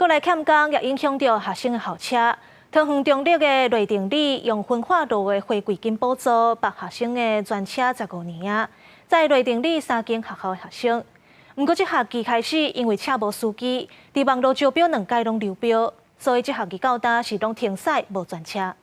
閣來欠工也影響著學生的校車。桃園中壢的內定里用焚化爐的回饋金補助，辦學生的專車15年啊，載內定里三間學校的學生。毋過這學期開始，因為車無司機，佇網路招標兩擺攏流標，所以這學期到今是攏停駛無專車。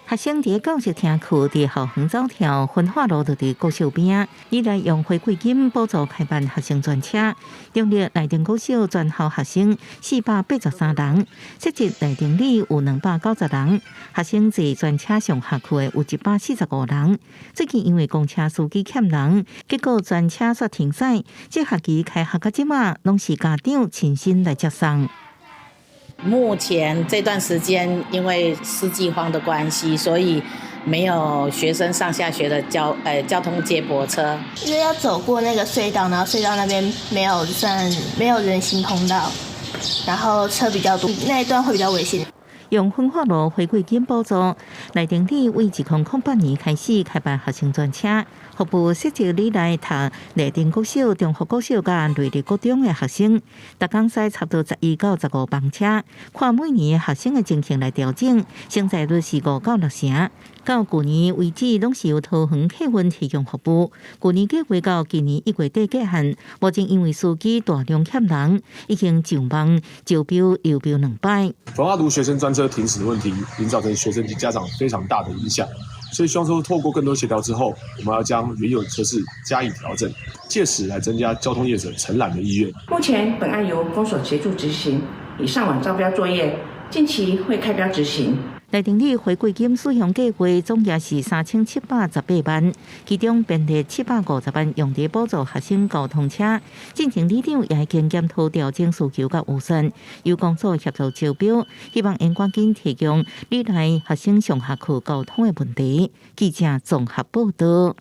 學生佇教室聽課，佇校園走跳，焚化爐就佇國小邊。里內用回饋金補助開辦學生專車，中壢內定國小全校學生483人，設置內定里有290人，學生坐專車上下課的有145人。最近因為公車司機欠人，結果專車煞停駛。這學期開學到這馬，攏是家長親身來接送。目前這段時間，因為司機荒的關係，所以沒有學生上下學的交通接駁車。因為要走過那個隧道，然後隧道那邊沒有算沒有人行通道，然後車比較多，那一段會比較危險。用焚化爐回饋金補助，內定里為2008年開始開辦學生專車，服務設置里內讀內定國小、中福國小佮內壢國中的學生，逐工駛差不多11到15班車，看每年學生的情形來調整，承載率是5到6成。到舊年為止，攏是由桃園客運提供服務。舊年計劃到今年1月底過限，目前因為司機大量欠人，已經上網招標流標兩擺。焚化爐學生專車停駛的問題，已經造成學生及家長非常大的影響，所以希望說透過更多協調之後，我們要將原有車次加以調整，借此來增加交通業者承攬的意願。目前本案由公所協助執行，已上網招標作業，近期會開標執行。內定里回饋金使用計劃總額是3718萬，其中編列750萬用佇補助學生交通車。進前里長也已經檢討調整需求佮預算，由公所協助招標，希望會趕緊提供里內學生上下課交通的問題。記者綜合報導。